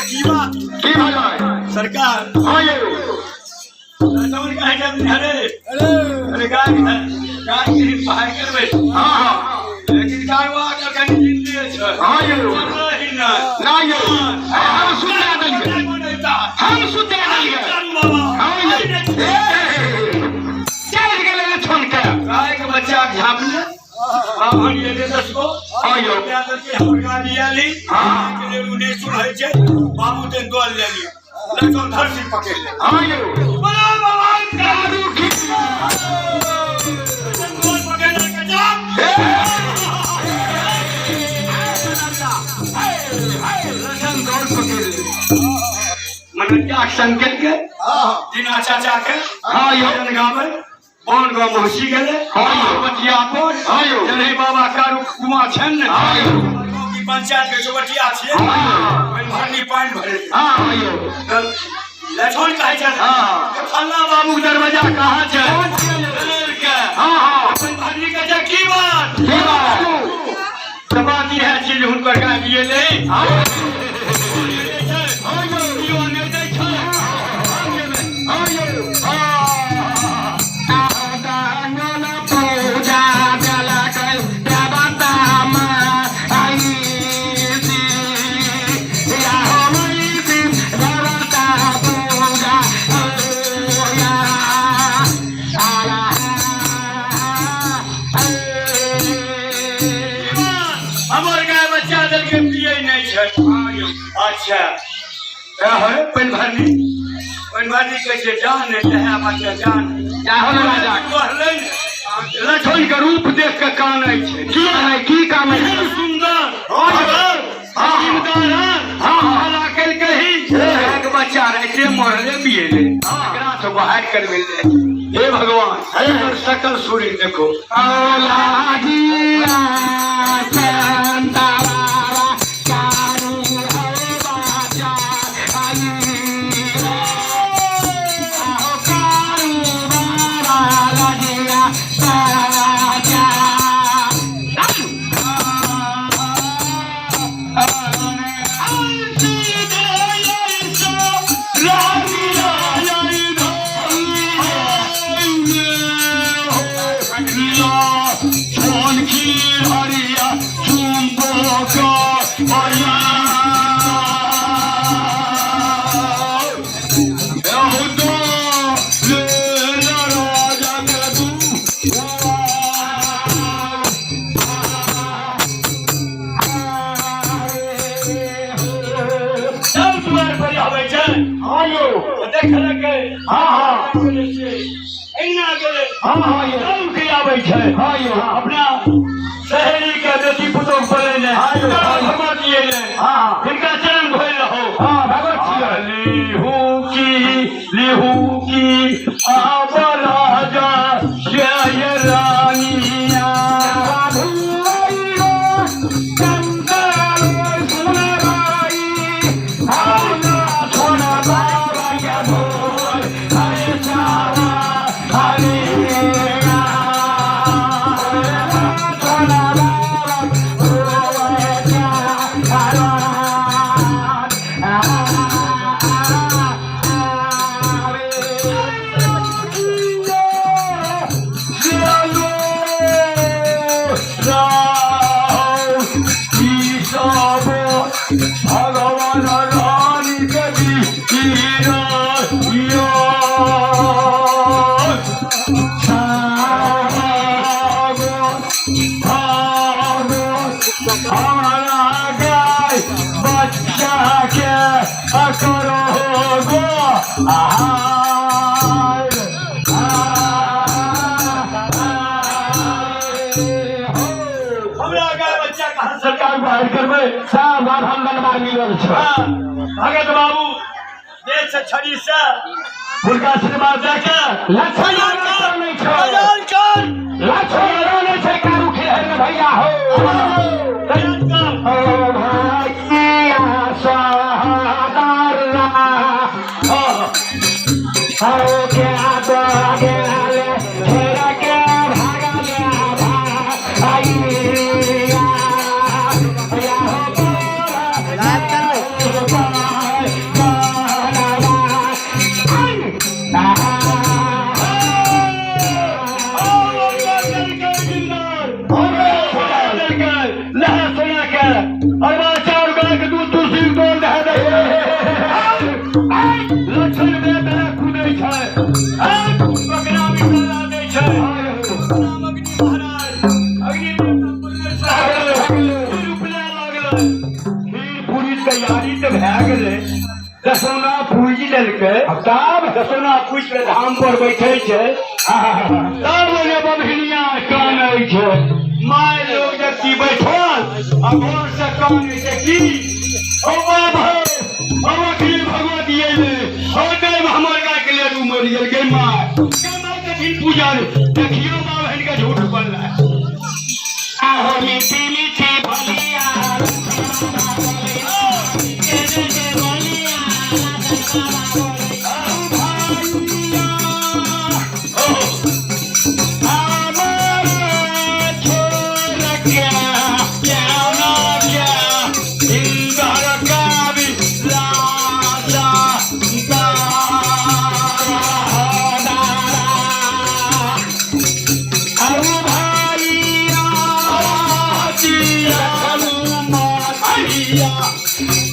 की भऽ सरकार हाँ यौ अरे अरे गाय गाय के बाहर करबै हाँ हाँ लेकिन गाय वा कनि जिंदे छै हाँ यौ नहीं ना ना यौ हम सुता देलियै हम सुता देलियै हाँ यौ चलि गेलै लछन के गाय के बच्चा झापले बाभन एले 10 गो हाँ यौ के हमर गाड़ी आली हाँ। के लेल उ नहि सुनै छै बाबू तेन दल लेली लछन धरसी पकड़ ले हाँ यौ बोलो भगवान का दारू की दल पकड़ ले के जा लछन दौड़ पकड़ ले मनोज्ञा संकेत के दीना चाचा के हाँ यौ भजन गाबै बन गाँव पहुँची गेलै हाँ यौ। बचिया पर हाँ यौ। जरही बाबा कारू कुआँ छनि ने हाँ यौ। गाँव की पंचायत के चौबटिया छियै हाँ यौ। ओहिमे भरनी पानि भरे हाँ हाँ यौ लछन कहै छै हाँ। जे फल्लाँ बाबूके दरवाजा कहाँ छै के हाँ हाँ अपन भरनी के छै की बात की बात तऽ बात इएह छै जे हुनकर गाय बियेलै हाँ हाँ यौ केओ नहि दै छै हाँ यौ पूजा देलकै देवता देवता पूजा हमर गाय बच्चा देलकै पियै नहि छै अच्छा है पानि भरनी पानि भरनी कहै छै जान नहि चाहे बच्चा जान जाहो ने राजा कहलै ने लछन के रूप देख के कानै छै की है की काम है केहन सुन्दर हाँ। हाँ हला केलकै एक बच्चा राइते मरले पियले एकरा से बाहर करबे हे भगवान एकर सकल सूर्य देखो सब दुआर पर आबै छै हाँ यौ देखलकै हाँ हाँ एना गेलै हाँ हाँ यौ सब के आबै छै हाँ यौ अपना सहेली के बेटी पुतोह बोलेने हाँ यौ। भगवती एलै हाँ हिनका चरण धोइ रहो हाँ भगवत छियै लिहू की लिहू की आब राजा जय रानिया भगवान रानी कवि हमारा गाय बच्चा के करो गो आहार हमरा गाय बच्चा कहाँ सरकार बाहर करबै सब हम बनवा मिलल छै हाँ, भगत बाबू देश से छड़ी से हुनका आशीर्वाद दे के लक्षण नहि छै तैयार कर लक्षण नहि छै देलकै। तब दसोना पूछ के धाम पर बैठे छै, तब बोले बभनिया कानै छै। माय लोग जबकि बैठल आ घर से कानै छै की ओ बाबा ओ अखनी भगवती अयलै, ओ देव हमर गाय के लेडू मरि गेल। गे माय, गे माय, कथिन पूजा रे? देखियौ बाबा के झूठ बोललै। आहो मीठी मीठी बोलिया,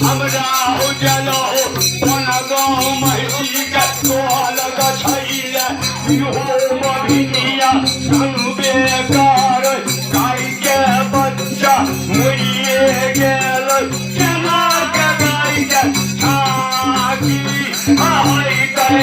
हमरा हो जलो कोन गाँव महिषी के टोल गछैले इहो मभिनिया सुनबे कर, गाय के बच्चा मरिए गेल, केना के गाय के छाकी होइतै?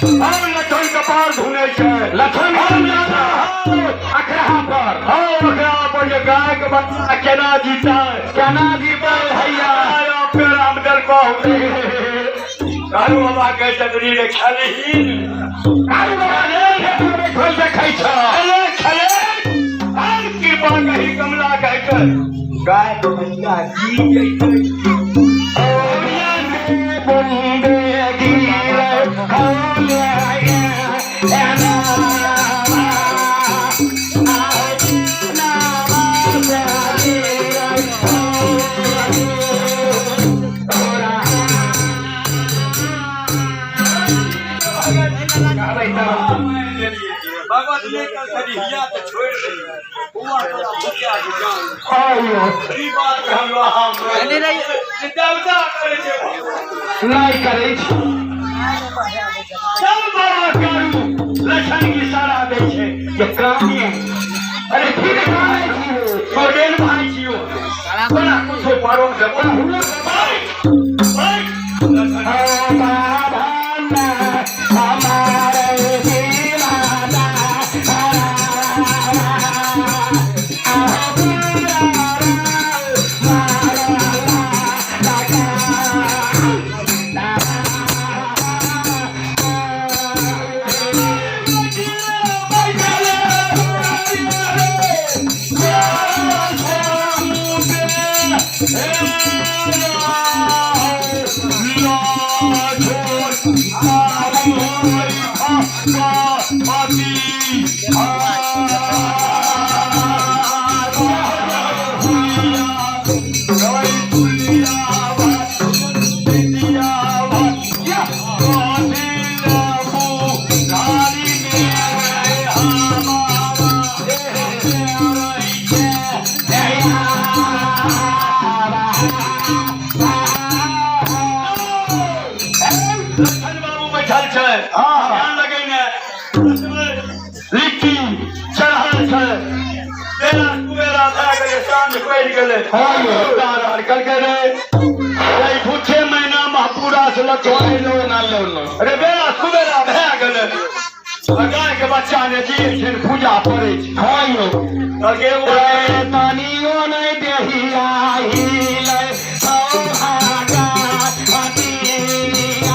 हम लखन कपार धुनै छै, लखन अखरा पर। हाँ, ओकरा पर जे गाय के बच्चा केना जीतै? केना जीतै भैया? फेर हम देलको कारू बाबा के चतरी रे खेलही। कारू बाबा रे, बैठल देखै छ। खेले खेले हर कृपा कही कमला कह के गाय के बच्चा जी जैतै। बुंदे गिरे खोले भगवती के सरिया तो छोड़ दे हुआ तोरा भुकिया के जान। ई बात हमरा हम देवता करै छै। नहि करै छी। चल बाबा करू लक्षण की इशारा दै छै जे काने। अरे फिर कानै छी? छोड़ेन भाई छियो, बड़ा कुछो पारो से बोला। लखन बाबू बैठल छै, ध्यान लगेने लिट्टी चढ़ल छै। बेरा कुबेरा भए गेलै, साँझ पड़ि गेलै। कहलकै रे झूठे महीना महपूरा से लखन अरे बेरा कुबेरा भए गेलै, गाय के बच्चा ने जिए छै, पूजा पड़ै छै। कहलकै एगो तनियो नहि देहिया हिले सौभागा हटिया।